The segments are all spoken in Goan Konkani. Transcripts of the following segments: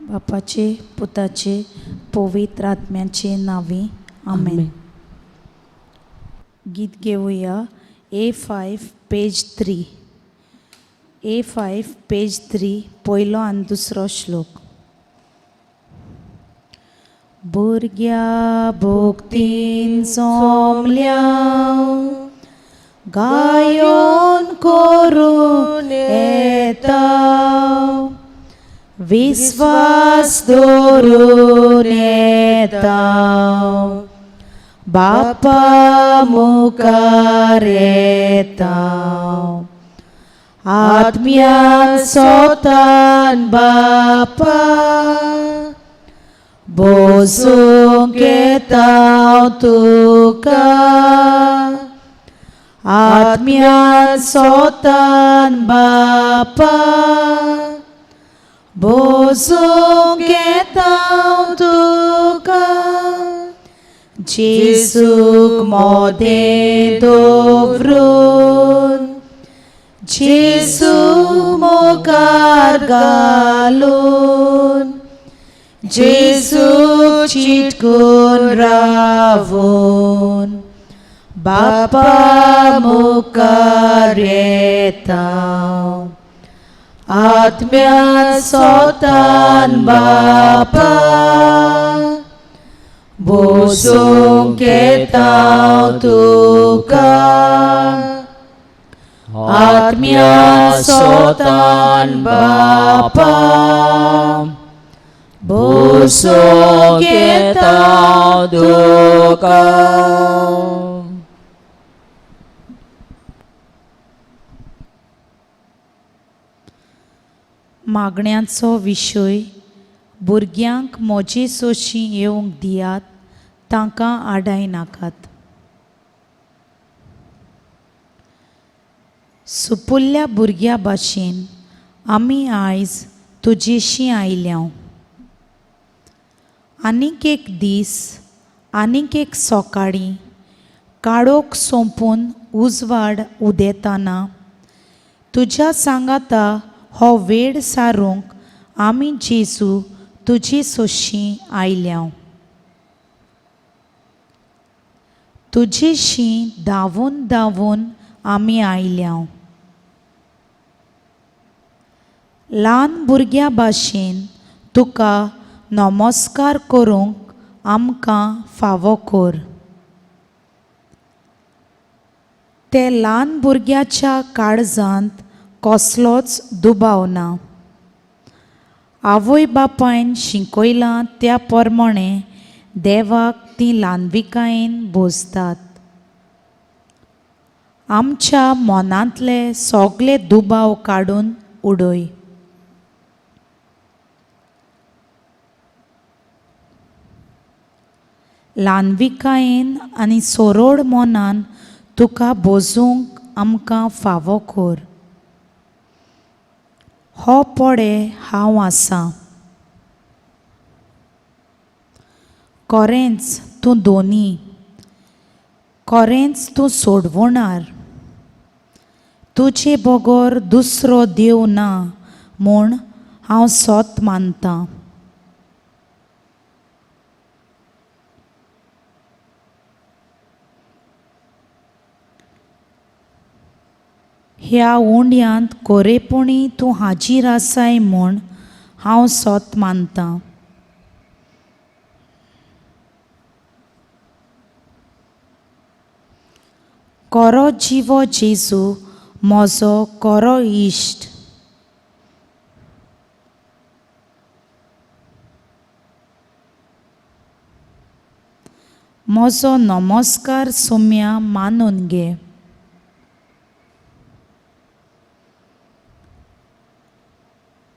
बापाचे, पुताचे, पवित्र आत्म्याचे नांवी, आमेन. गीत घेवया A5 page 3, A5 page 3, पयलो आनी दुसरो श्लोक. भुरग्या भोक्तीन सोमल्या गायोन करून येता, विस्वास दवरून येता, बापा मुखार येता, आत्म्यान सोतान बापा बोसूंक येता तुका, आत्म्यान सोतान बापा बोसूंक येता तुका, जेजूक मोदें दवरून, जेजू मुखार घालून, जेजूक चिटकून रावून, बापा मुखार येता, आत्म्यान सोतान बापा बोसूंक येता तुका, आत्म्यान सोतान बापा बोसूंक येता तुका. मागण्याचो विशय, भुरग्यांक म्हजे सोशी येवंक दियात, तांकां आडाय नाकात. सुपुल्ल्या भुरग्या भाशेन आमी आयज तुजेशी आयल्या. आनीक एक दीस, आनीक एक सकाळी काळोख सोंपून उजवाड उदेताना तुज्या सांगाता हो वेळ सारूंक आमी जेजू तुजे सोशी आयल्या. तुजेशी धांवून धांवून आमी आयल्या. ल्हान भुरग्या भाशेन तुका नमस्कार करूंक आमकां फावो कर. ते ल्हान भुरग्याच्या काळजांत कसलोच दुबाव ना. आवय बापायन शिकयलां त्या प्रमाणे देवाक ती ल्हानविकायेन भोजतात. आमच्या मनांतले सगळे दुबाव काडून उडय. ल्हानविकायेन आनी सरोड मनान तुका भोजूंक आमकां फावो कर. हो पडे हांव आसां. खरेंच तूं दोनी, खरेंच तूं सोडवणार, तुजे बगर दुसरो देव ना म्हूण हांव सोत मानतां. ह्या उंड्यांत कोरेपणी तूं हाजीर आसाय म्हूण हांव सोत मानतां. कोरो जिवो जेजू म्हजो कोरो इश्ट. म्हजो नमस्कार सोम्या मानून घे.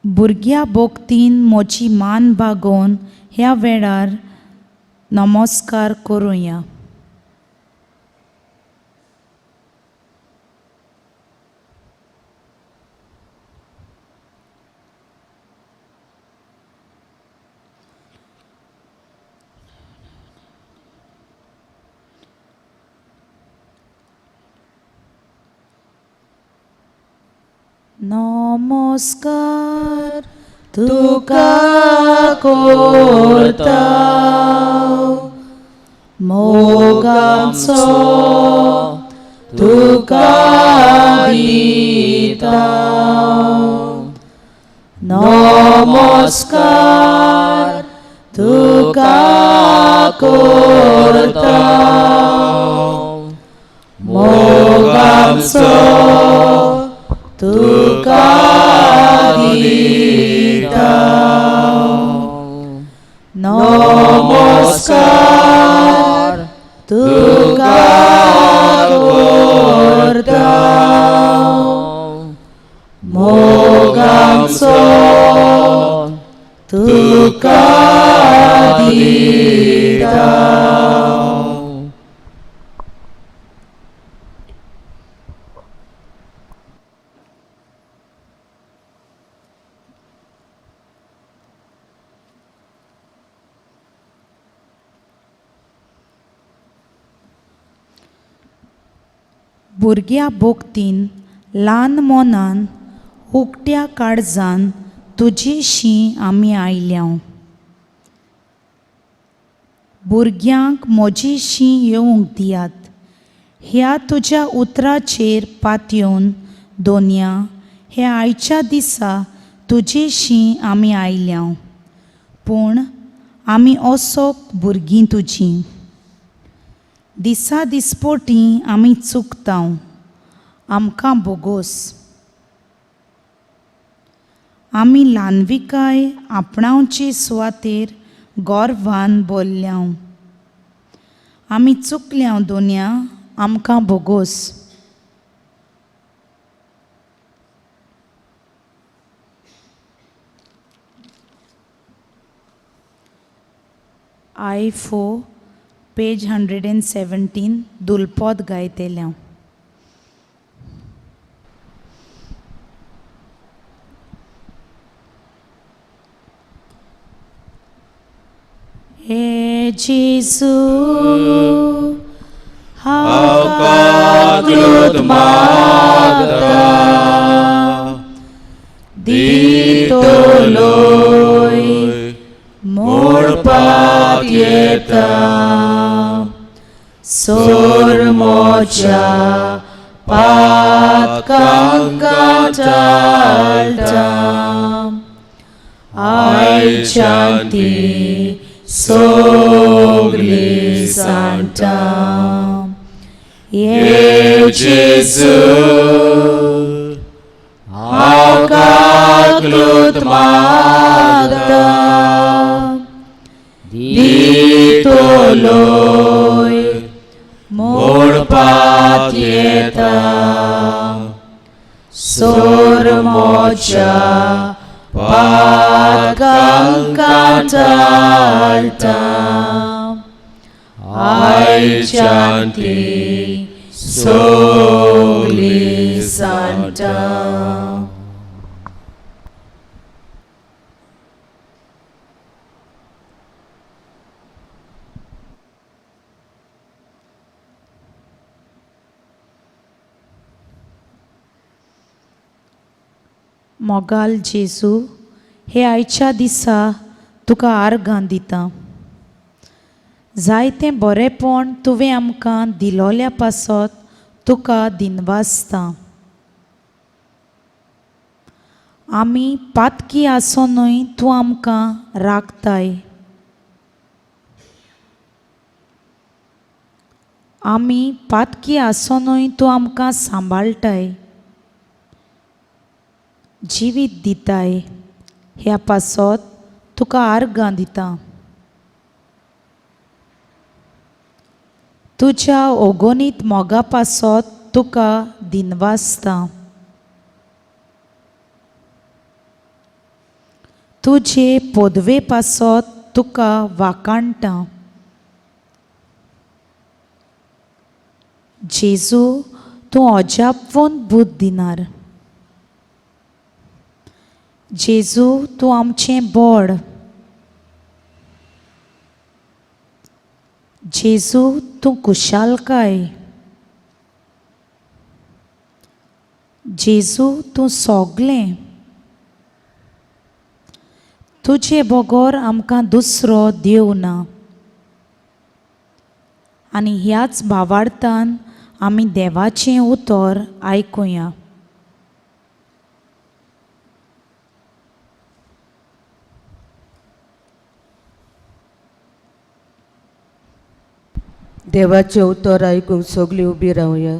भुरग्या भोगतीन म्हजी मान बागोवन ह्या वेळार नमस्कार करुया. नमस्कार तुका कोरता मोगांचो तुका दिता नमस्कार तुका कोरता मोगांचो तुका दिता नमस्कार तुका कोरता मोगांचो तुका दिता. भुरग्या भोगतीन ल्हान मनान उकट्या काळजान तुजीशी आमी आयल्या. भुरग्यांक म्हजीशी येवंक दियात ह्या तुज्या उतराचेर पातयेवन दोनया हे आयच्या दिसा तुजीशी आमी आयल्या. पूण आमी असोक भुरगीं तुजीं दिसा दिसपोटी आमी चुकता आमकां बोगोस. आमी ल्हानविकाय आपणावचे सुवातेर गोरवान बोल्ल्या. आमी चुकल्या दोनया आमकां बोगोस. I 4 page 117 दुलपोद गायतेल्या. हे जेजू हांव काकूत मागता दितलोय मोडपाक येता सोरमोच्या पातकांक टाळटा आयच्यान ती सगली सांडटा. हे जेजू हांव काकूत मागता दितलोय मोडपाक येता सोरमोच्या पातकांक टाळटा आयच्यान ती सगली सांडटा. मोगाल जेजू हे आयच्या दिसा तुका आर्गां दिता. जायतें बरेंपण तुवें आमकां दिलोल्या पासत तुका दिनवासता. आमी पातकी आसोनूय तूं आमकां राखताय. आमी पातकी आसोनूय तूं आमकां सांबाळटाय जिवीत दिताय. ह्या पासत तुका आर्गां दिता. तुज्या ओगोनीत मोगा पासत तुका दिनवासता. तुजे पदवे पासत तुका वाकाणटा. जेजू तूं अजापवन बुद्द दिनार. जेजू तूं आमचें बोड. जेजू तूं कुशालकाय. जेजू तूं सोगलें. तुजे बगर आमकां दुसरो देव ना. आनी ह्याच भावार्थान आमी देवाचें उतर आयकुया. देवाचें उतर आयकूंक सगळीं उबी रावया.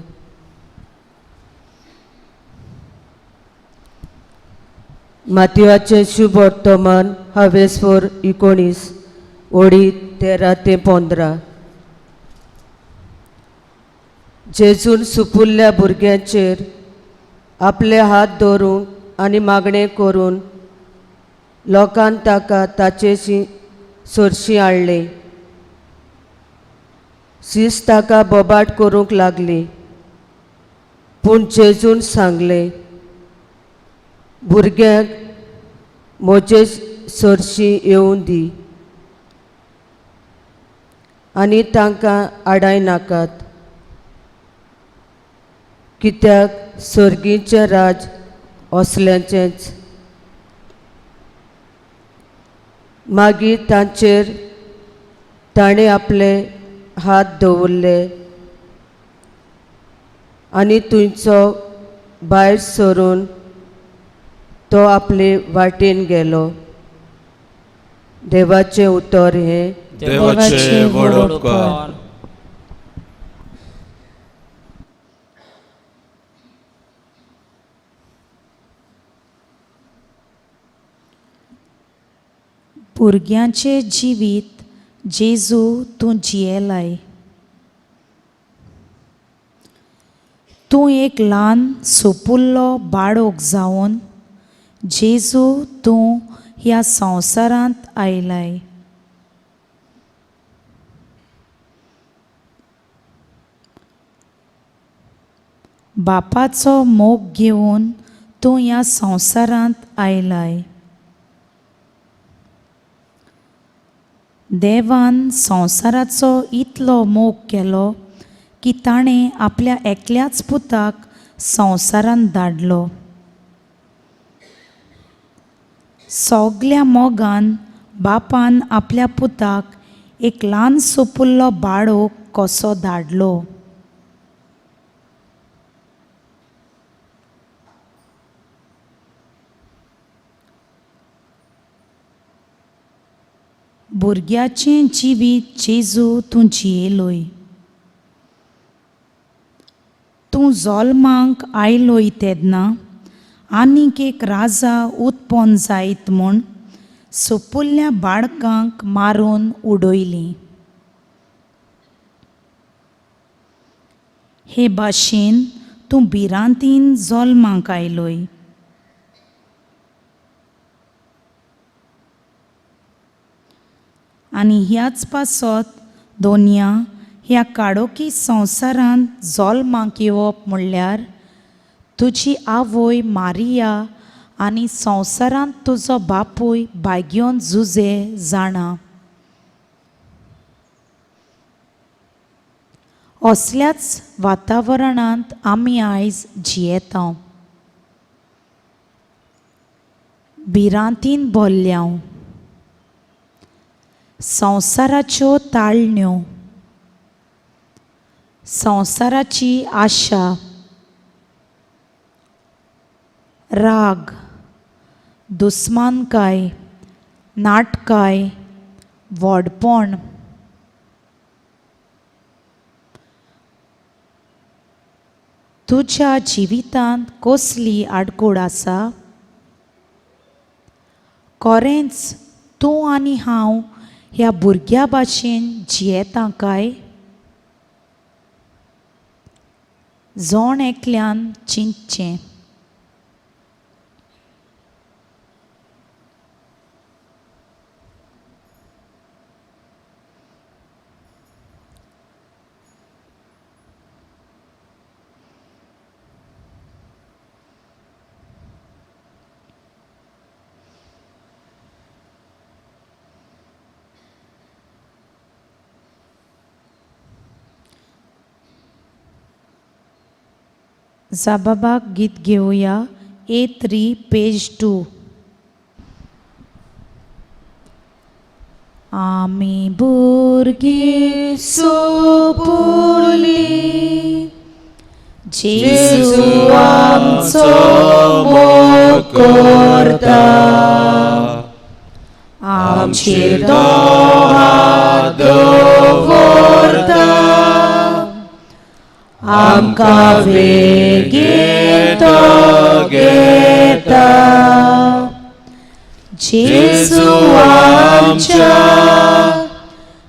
मातयाचें शुभ वर्तमान हावेसफोर 19 ओडी 13 ते 15. जेजून सुपुल्ल्या भुरग्यांचेर आपले हात दवरूंक आनी मागणें करून लोकान ताका ताचेशी सरशी हाडले. शीस ताका बोबाट करूंक लागली, पूण जेजून सांगलें, भुरग्यांक म्हजे सरशी येवूं दी आनी तांकां आडाय नाकात, कित्याक सर्गीचें राज असल्याचेंच. मागीर तांचेर ताणें आपले हात दवरले आनी थंयचो भायर सरून तो आपले वाटेन गेलो. देवाचें उतर हें. देवाचे व्हड उपकार. भुरग्यांचें जिवीत जेजू तूं जियेलाय. तूं एक ल्हान सोपुल्लो बाळोक जावन जेजू तूं ह्या संवसारांत आयलाय. बापाचो मोग घेवन तूं ह्या संवसारांत आयलाय. देवान संवसाराचो इतलो मोग केलो की ताणें आपल्या एकल्याच पुताक संवसारांत धाडलो. सगल्या मोगान बापान आपल्या पुताक एक ल्हान सोपुल्लो बाळोक कसो धाडलो. भुरग्याचें जिवीत जेजू तूं जियेलोय. तूं जल्माक आयलोय तेन्ना आनीक एक राजा उत्पन्न जायत म्हूण सोपुल्ल्या बाळकांक मारून उडयलीं. हे भाशेन तूं भिरांतीन जल्माक आयलोय. आनी ह्याच पासत दोनया ह्या काळोखी संवसारांत जल्माक येवप म्हणल्यार तुजी आवय मारिया आनी संवसारांत तुजो बापूय भाग्योन जुजे जाणा. असल्याच वातावरणांत आमी आयज जियेता. भिरांतीन भरल्या संवसाराच्यो ताळण्यो, संवसाराची आशा, राग, दुस्मानकाय, नाटकाय, व्हडपण, तुज्या जिवितांत कसली आडकोळ आसा? खरेंच तूं आनी हांव ह्या भुरग्या भाशेन जियेता काय? जण एकल्यान चिंतचें. जाबाबाक गीत घेवया A3 page 2. आमी भुरगीं सोपुली जेजू आमचो मोग करता आमचेर तो हात दवरता आमकां वेगेन तो घेता जेजू आमच्या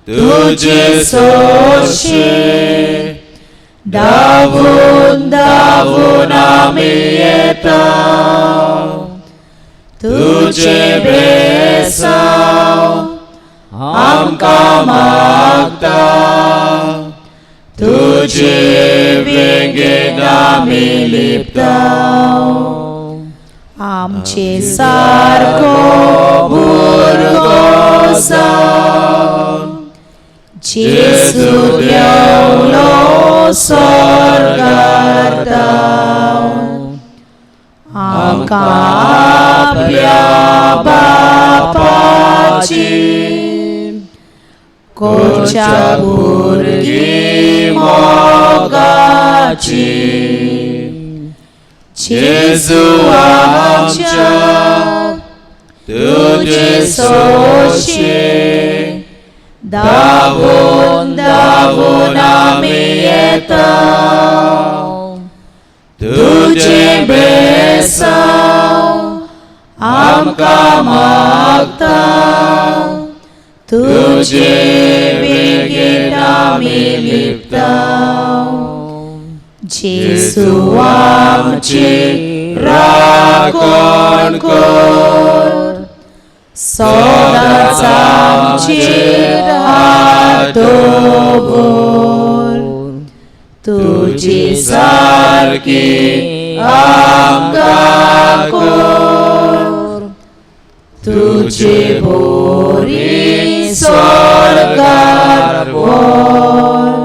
तुजे सोशे धांवून धांवून आमी येता तुजे बेसांव आमकां मागता तुजे वेंगेन आमी लिपता आमचे सारको भुरगो जावन जेजू देंवलो स्वर्गार धांवन आमकां आपल्या बापाची कोच्या भुरगीं मोगाची जेजू आमच्या तुजे सोशे धांवून धांवून आमी येता तुजे बेसांव आमकां मागता तुजे वेंगेन आमी लिपता जेजू आमची राखण कर सदांच आमचेर हात दवर तुजी सारकी आमकां कर तुजे बोरी स्वर्गार व्हर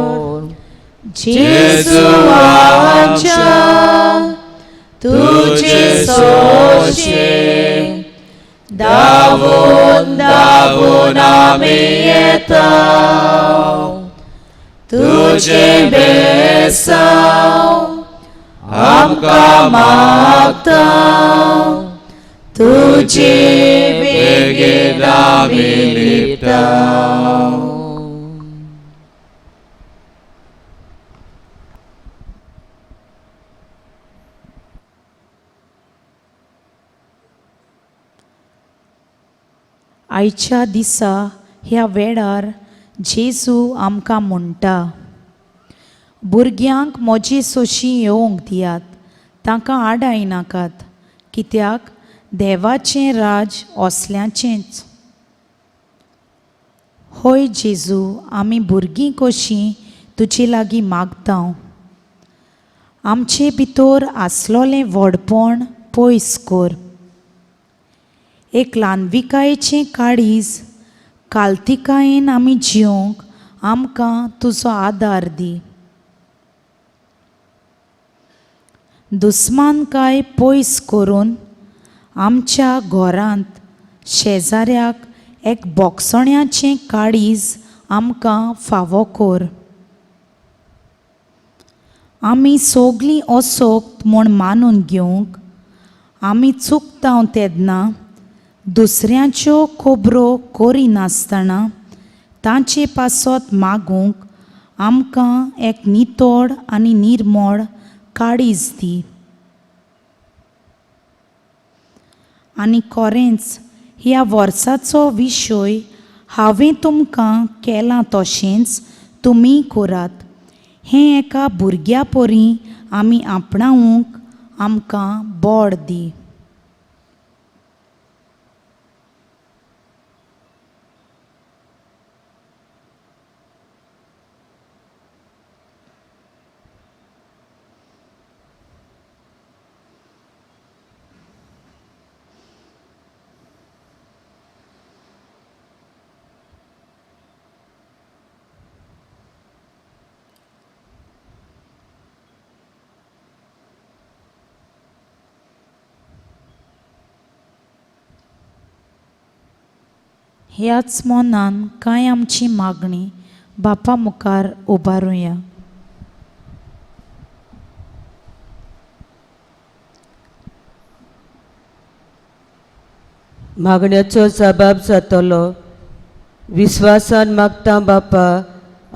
जेजू आमच्या तुजे सोशे धांवून धांवून आमी येता तुजे बेसांव आमकां मागता तुजे वेंगेन आमी लिपता. आयच्या दिसा ह्या वेळार जेजू आमकां म्हणटा भुरग्यांक म्हजी सोशी येवंक दियात तांकां आडायनाकात कित्याक देवाचें राज असल्याचेंच. हय जेजू आमी भुरगीं कशीं तुजे लागीं मागता आमचे भितर आसलोलें व्हडपण पयस कर एक ल्हानविकायेचें काळीज कालतिकायेन आमी जिवंक आमकां तुजो आदार दी दुस्मानकाय पयस करून आमच्या घरांत शेजाऱ्याक एक बोगसण्याचें काळीज आमकां फावो कर आमी सगलीं असोक्त म्हूण मानून घेवंक आमी चुकता तेन्ना दुसऱ्यांच्यो खबरो करिनासतना तांचे पासत मागूंक आमकां एक नितळ आनी निर्मळ काळीज दी आनी खरेंच ह्या वर्साचो विशय हांवें तुमकां केलां तशेंच तुमी करात हें एका भुरग्या परी आमी आपणावंक आमकां बळ दी. ह्याच मनान कांय आमची मागणी बापा मुखार उबारुया. मागण्याचो जबाब जातलो. विस्वासान मागता बापा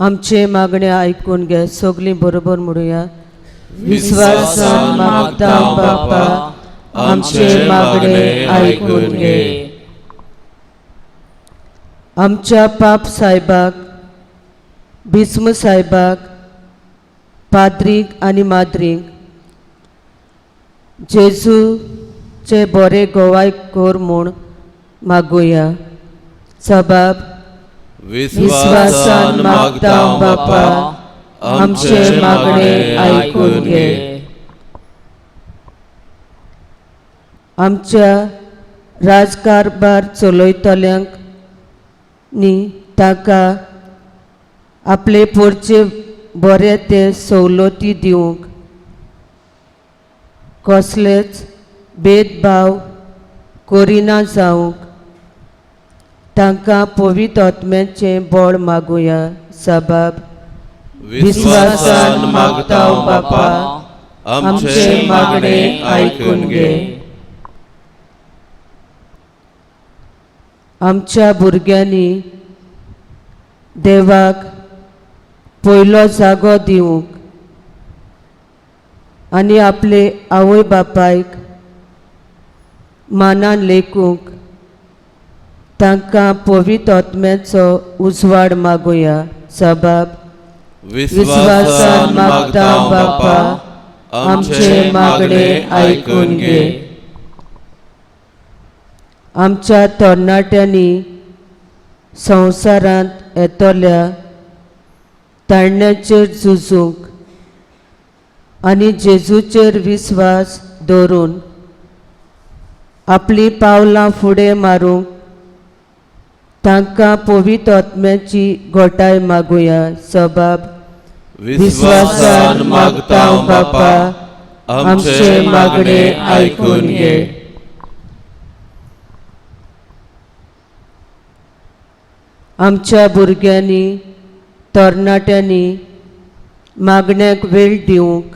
आमचे मागणे आयकून घे. सगळीं बरोबर म्हणुया. विस्वासान मागता बापा आमचे मागणे आयकून घे. आमच्या पाप सायबाक, भीष्म सायबाक, पाद्रीक आनी माद्रीक जेजूचे बरे गोवाय कर म्हूण मागुया. सबाब विस्वासान मागता बापा आमचे मागणे आयकून घे. आमच्या राजकारभार चलयतल्यांक न्ही ताका आपले पोरचे बरे ते सवलती दिवंक कसलेच भेदभाव करिना जावंक तांकां पवित्र आत्म्याचें बळ मागुया. सबाब विस्वासान मागता बापा आमचे मागणे आयकून घे. आमच्या भुरग्यांनी देवाक पयलो जागो दिवंक आनी आपले आवय बापायक मानान लेखूंक तांकां पवित्र आत्म्याचो उजवाड मागुया. सबाब विस्वासान मागता बापा आमचे मागणे आयकून घे. आमच्या तरणाट्यांनी संवसारांत येतल्या ताळण्याचेर झुजूंक आनी जेजूचेर विस्वास दवरून आपलीं पावलां फुडें मारूंक तांकां पवित्र आत्म्याची घोटाय मागुया. सबाब विस्वासान मागता बापा आमचे मागणे आयकून घे. आमच्या भुरग्यांनी तरणाट्यांनी मागण्याक वेळ दिवंक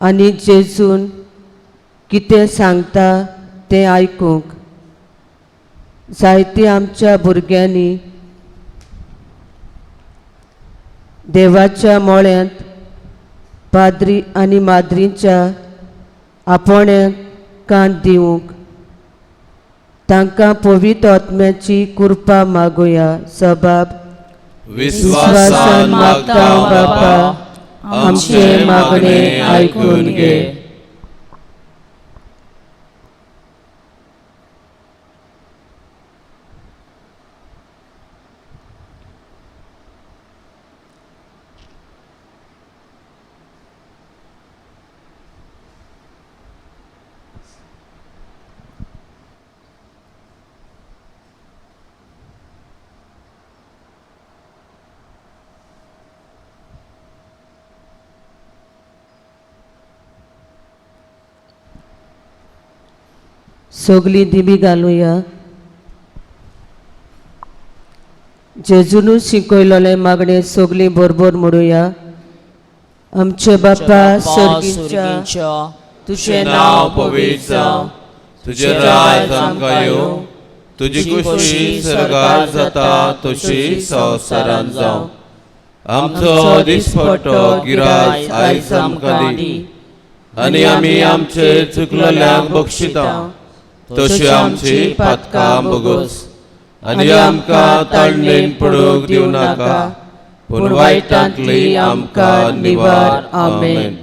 आनी जेजून कितें सांगता तें आयकूंक जायते आमच्या भुरग्यांनी देवाच्या मोळ्यांत पाद्री आनी माद्रींच्या आपोवण्याक कान दिवंक तांकां पवित्र आत्म्याची कृपा मागुया. सबाब विस्वासान मागता बापा आमचे मागणे आयकून घे. सगळीं दिमी घालुया. जेजूनूच शिकयलेलें मागणें सगळीं बरोबर म्हणुया. आमचे बापा सर्गीच्या, तुजें नांव पवित्र जावं, तुजें राज आमकां येवं, तुजी खुशी सर्गार जाता तशी संवसारांत जावं. आमचो दिसपट्टो गिराज आयज आमकां दी आनी आमी आमचे चुकलेल्यांक बक्षिता तशी आमची पातकां भोगोस आनी आमकां ताळणेन पडूंक दिवं नाका, पूण वायटांतली आमकां निवार. आमेन.